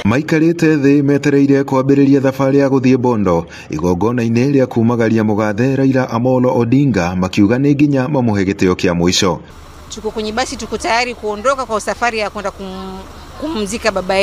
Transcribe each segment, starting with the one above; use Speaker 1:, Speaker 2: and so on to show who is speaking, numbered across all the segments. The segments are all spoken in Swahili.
Speaker 1: Maikarĩte thĩ metereire kwambĩrĩria thabarĩ ya gũthiĩ Bondo igongona-inĩ rĩa kumagaria mũgathe Raila Amolo Odinga, makiuga nĩ nginya mamũhe gĩtĩo kĩa mũico.
Speaker 2: Tuko kwenye basi, tuko tayari kuondoka kwa safari ya kwenda kumzika baba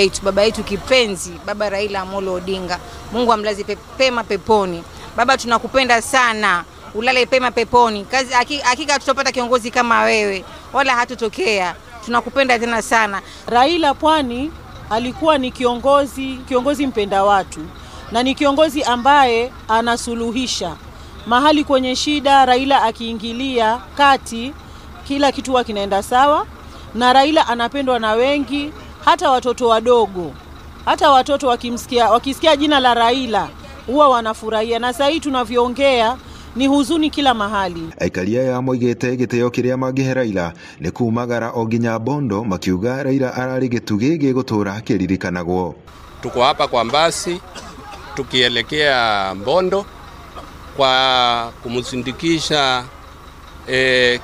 Speaker 2: yetu kipenzi, baba Raila Amolo Odinga. Mungu amlaze pema peponi. Baba, tunakupenda sana, ulale pema peponi. Kazi hakika tutapata kiongozi kama wewe, wala hatutokea. Tunakupenda tena sana.
Speaker 3: Raila Pwani alikuwa ni kiongozi mpenda watu, na ni kiongozi ambaye anasuluhisha mahali kwenye shida. Raila akiingilia kati, kila kitu huwa kinaenda sawa, na Raila anapendwa na wengi, hata watoto wadogo. Hata watoto wakisikia jina la Raila huwa wanafurahia. Na sasa hii tunavyoongea ni huzuni kila mahali.
Speaker 1: Aikaria ya moigĩte gĩtĩo kĩrĩa mangĩhe Raila nĩ kumagara o nginya Bondo, makiuga Raila ararĩ gĩtugĩ gĩgũtũra kĩririkanagwo.
Speaker 4: Tuko hapa kwa basi tukielekea Bondo kwa kumsindikisha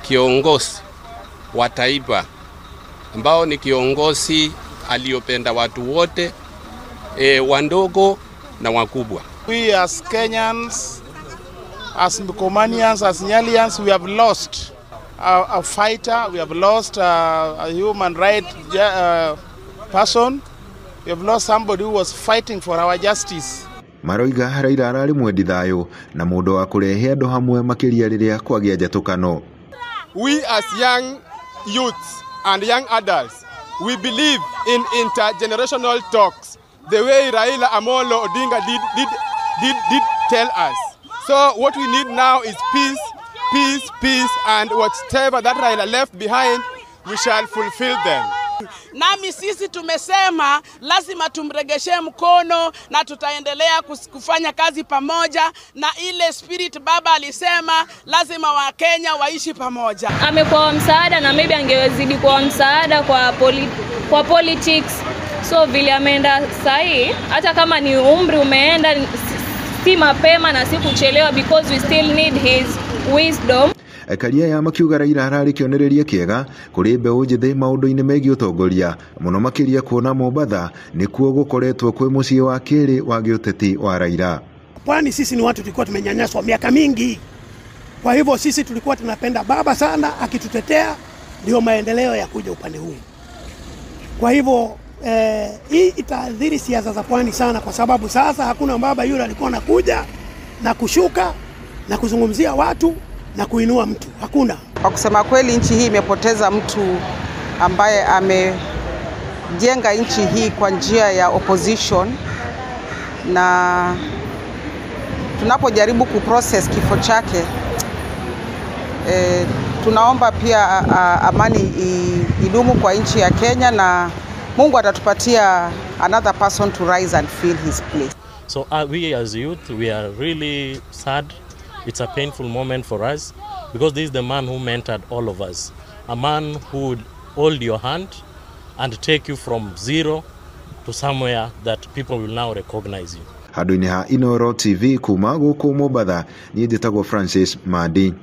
Speaker 4: kiongozi wa taifa ambao ni kiongozi aliyopenda watu wote, wandogo na wakubwa.
Speaker 5: We as Kenyans, as Mkomanians, as Nyalians, we have lost a fighter, we have lost a human right person, we have lost somebody who was fighting for our justice.
Speaker 1: Maroiga Raila ararĩ mwendi thayũ na mũndũ wa kũrehe andũ hamwe makĩria rĩrĩa kwagĩa njatũkano.
Speaker 6: We as young youths and young adults, we believe in intergenerational talks, the way Raila Amolo Odinga did tell us. So what we need now is peace, peace, peace, and whatever that Raila left behind, we shall fulfill them.
Speaker 7: Nami sisi tumesema lazima tumregeshe mkono na tutaendelea kufanya kazi pamoja, na ile spirit baba alisema lazima wa Kenya waishi pamoja.
Speaker 8: Amekuwa msaada na maybe angewezidi kuwa msaada kwa politics. So vile ameenda sahi, hata kama ni umri umeenda, si mapema na si kuchelewa, because we still need his wisdom.
Speaker 1: Aikaria ya makiuga Raila ararĩ kĩonereria kĩega kũrĩ mbeũ njĩthĩ maũndũ-inĩ megiĩ ũtongoria, mũno makĩria kuona Mombatha nĩkuo gũkoretwo kwĩ mũciĩ wa kĩrĩ wa gĩũteti wa Raila.
Speaker 9: Pwani sisi ni watu tulikuwa tumenyanyaswa miaka mingi, kwa hivyo sisi tulikuwa tunapenda baba sana akitutetea, ndio maendeleo ya kuja upande huu. Kwa hivyo hii itaathiri siasa za Pwani sana, kwa sababu sasa hakuna baba yule alikuwa anakuja na kushuka na kuzungumzia watu na kuinua mtu, hakuna.
Speaker 10: Kwa kusema kweli, nchi hii imepoteza mtu ambaye amejenga nchi hii kwa njia ya opposition, na tunapojaribu kuprocess kifo chake, tunaomba pia amani idumu kwa nchi ya Kenya, na Mungu atatupatia another person to rise and fill his place.
Speaker 11: So we as youth, we are really sad. It's a painful moment for us, because this is the man who mentored all of us. A man who would hold your hand and take you from zero to somewhere that people will now recognize you.
Speaker 1: Handũ-inĩ ha Inooro TV kuma gũkũ Mombatha, niĩ njĩtagwo Francis Mandi.